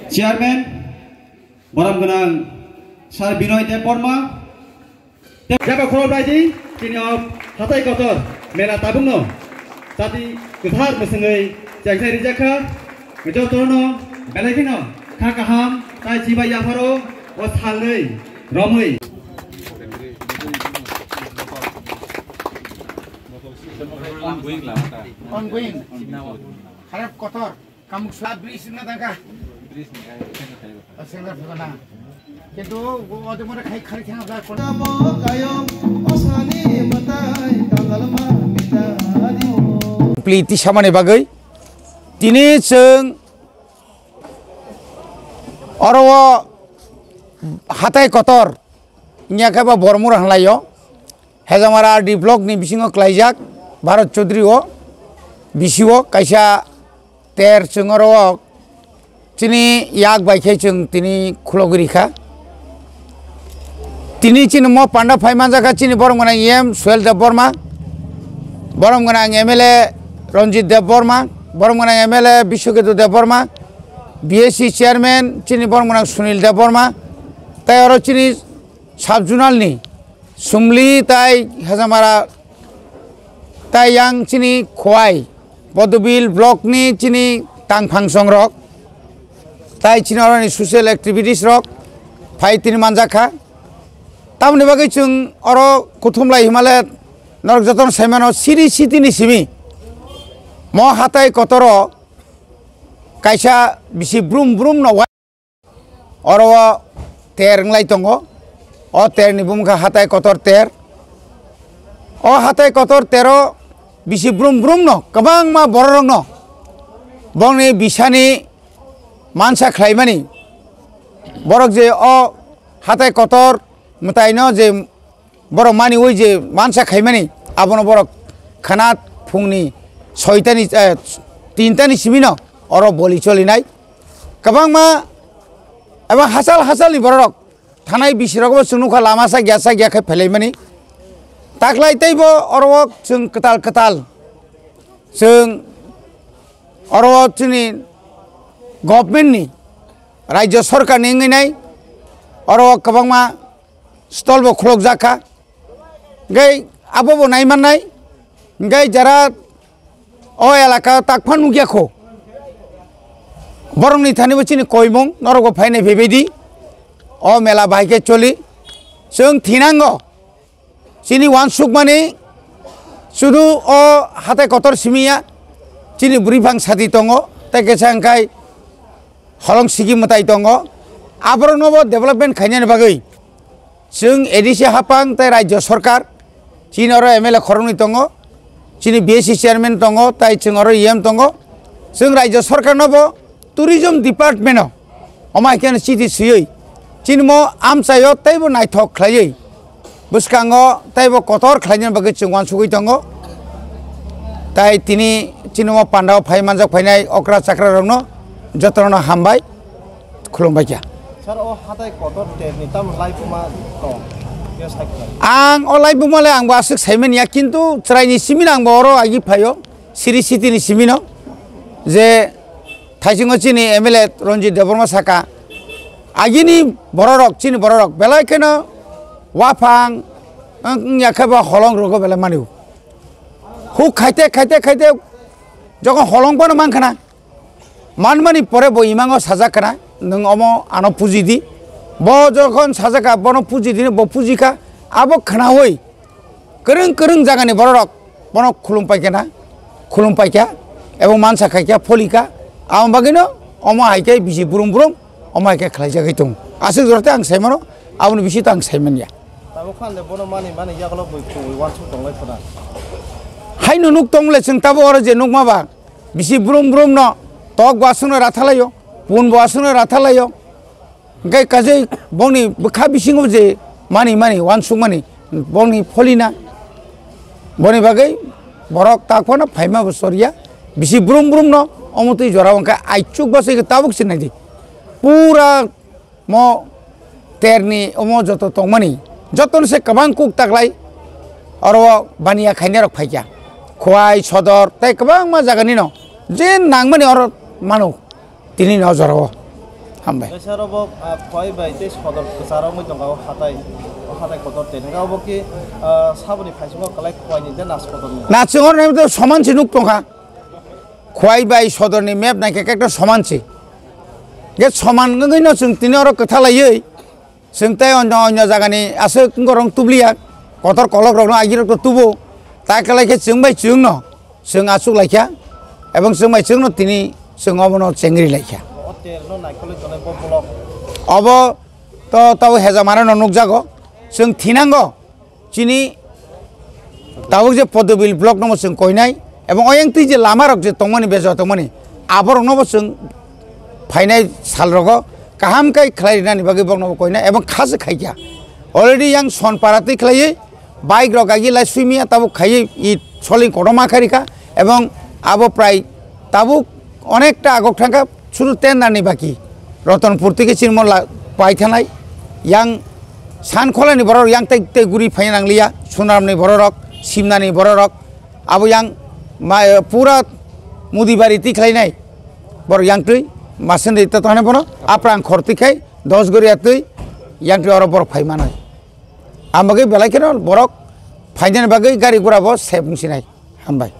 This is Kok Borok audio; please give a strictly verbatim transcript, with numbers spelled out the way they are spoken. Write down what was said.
Chairman, borom gwnang Sir Binoy Debbarma, Tei jaba khorok bai di, chini o hatai kotor mela tabukno chati kwthar mwswngwi chengthai rijak kha. Jotono belai kheno kha kaham tai chibai yapharo o salnwi romwi. Ongoing. Harap kotor. Kamuk sa bridge na tangka. Bridge ni kai, kai, kai. Asengna phibana. Kintu o, o de mora khai khari thang bla kon. Pliti samani bagwi tini chwng oro o hatai kotor wngya khe ba Bormura hwnlaio. Hejamara R D block ni bisingo klaijak Bharat Chaudhary o bisio kaisa ter chwng oro o chini yak bai khe chwng tini khulogwi rikha. Tini chini mo panda phai manjakha chini borom gwnang E M Suhel Debbarma, borom gwnang M L A Ranjit Debbarma, borom gwnang M L A Biswaketu Debbarma, B S C chairman chini borom gwnang Sunil Debbarma, tei oro chini sub zonal ni Sumli tai Hajamara tai yang chini Khowai Bodobil block ni chini tangphang songrok tai chini oroni social activities rok phai tini manjakha. Tamoni bagwi chwng oro kuthumlai himale norok jotono saimano siri siti ni simi mo hatai kotoro kaisa bisi brum brum no. Oro o ter wnglai tongo. O ter ni bumung kha hatai kotor ter. O hatai kotor tero bisi brum brum no kwbangma borok rok no bongni bisani mansa khlaimani borok je o hatai kotor mwtai no je borok mani oi je mansa khaimani, abono borok khana phungni soitani, eh, tintani simino oro boli cholinai. Kwbangma eba hachal hachalni borok thanai bisirogo chwng nukha lama sakya sakya khe phelaimani. Taklai teibo oro chwng kwtal kwtal chwng oro chini government ni, rajya sarkar ni wngwi nai oro kwbangma stall bo khulukjak kha. Hingke abo bo nai mannai. Hingke jara o elaka takphano nukya kho. Borokni thani bo chini koimung, norok bo phainai phaibai di. O mela bahai khe choli. Chwng thinango. Chini uansukmani sudu o hatai kotor simi ya. Chini bwrwi phang sati tongo. Tei kisa hingkai holong sigi mwtai tongo. Aborokno bo development khainani bagwi. Chwng A D C hapang tei rajya sarkar, chini oro M L A khoroknwi tongo, chini B S C chairman tongo, tei chwng oro E M tongo. Chwng rajya sarkarno bo tourism department-o omo hai kheno chiti swiwi chini mo amchaio teibo naithok khlaiwi bwskango teibo kotor khlaina bagwi chwng uansugwi tongo. Tai tini chini mo pandao phai manjak phainai okra chakra rokno jotono hambai. Khulumbai kha. Sir, o hatai kotor terni tamo laibuma tong? Bia sai khwlai. Ang o laibuma le ang bo aswk saimanya, kintu chwraini simino ang bo oro agi phaio, siri sitini simino je thaisingo chini M L A Ranjit Debbarma saka, agini bororok, chini bororok belai kheno waphang wng, wngya khe bo holong rogo belai mani. Huk khaite, khaite, khaite, jokon holong phano mankha na, manmani pore bo imango sajak kana, "Nwng omo ano puji di." Bo jokhon sajak kha, bono puji di, bo puji kha. Abo khnaui kwrwng kwrwng jagani bororok bono khulum pai kana, khulum pai kha, ebo mansa khai kha, pholi kha. Amo bagwino omo hai khe bisi brum brum, omo hai khe khlai jagwi tongo. Aswk jora tei ang sai mano, aboni bisi to ang sai manya. Tabuk khan de bono mani mani yagulo bui khungwi uansuk tong lai khna. Haino nuk tong le chwng tabo oro je nukma ba. Bisi brum brum no tok bo aswkno rathalaio, pun bo aswkno rathalaio. Hingke kajai bongni bwkha bisingo je mani mani uansuk mani bongni pholina. Boni bagwi borok tak phano phaima bo choriya. Bisi brum brum no omo twi jora o hingke aichuk bachai tabuk se naidi. Pura mo terni omo joto tongmani, jotono se kwbang kuk taklai oro baniya khainai rok phaikha. Khowai, Sodor tei kwbangma jaga nino je nangmani oro mano tini no jora o. Hambai. Kaisa oro bo, ah, Khwai bai tei Sodor kwcharo wngwi tongkha o hatai, o hatai kotor tei. Hwnkhe obo ki, ah, saboni phaisungo kwlai Khwai ni de na Sodor ni? Na chwng oro naimwto soman se nuk tongkha. Khwai bai Sodor ni map naikhe ekta soman se. Ge soman wngwi no chwng tini oro kwtha laiwi. Chwng tei onyo onyo jagani aswk gorong tubliya, kotor kolok rokno agirok to tubo, ta kwlai khe chwng bai chwngno chwng achuk laikha, ebong chwng bai chwngno tini chwng obono chengri laikha. O terno naikolwi tonai bo block. Obo to tabo heja marano nukjago, chwng thinango. Chini tabuk je Podobil block no bo chwng koinai, ebong oyang twi je lama rok je tongmani, bejo tongmani, aborok no bo chwng phainai sal rogo kaham kai khlai rinani bagwi borok no bo koinai, ebong kha se khaikha. Already yang Sonpara twi khlaiwi bike rok agi lai suimiya tabuk khaiwi i soling kotorma kharikha, ebong abo prai tabuk onekta agok thangkha. Sudu tender ni baki Rotonpur tike chini mo la-, pai thanai. Yang Sankhola ni borok yang tei, tei guri phai nangliya. Sunaram ni borok rok, Simna ni borok rok, abo yang ma-, pura Mudibari ti khlai nai. Borok yang twi masen de ta thani bono. Aprang khor twi khai dos gori atwi yang twi oro borok phai manai. Amagwi belai kheno borok phainani bagwi gari gura bo sep wngsinai. Hambai.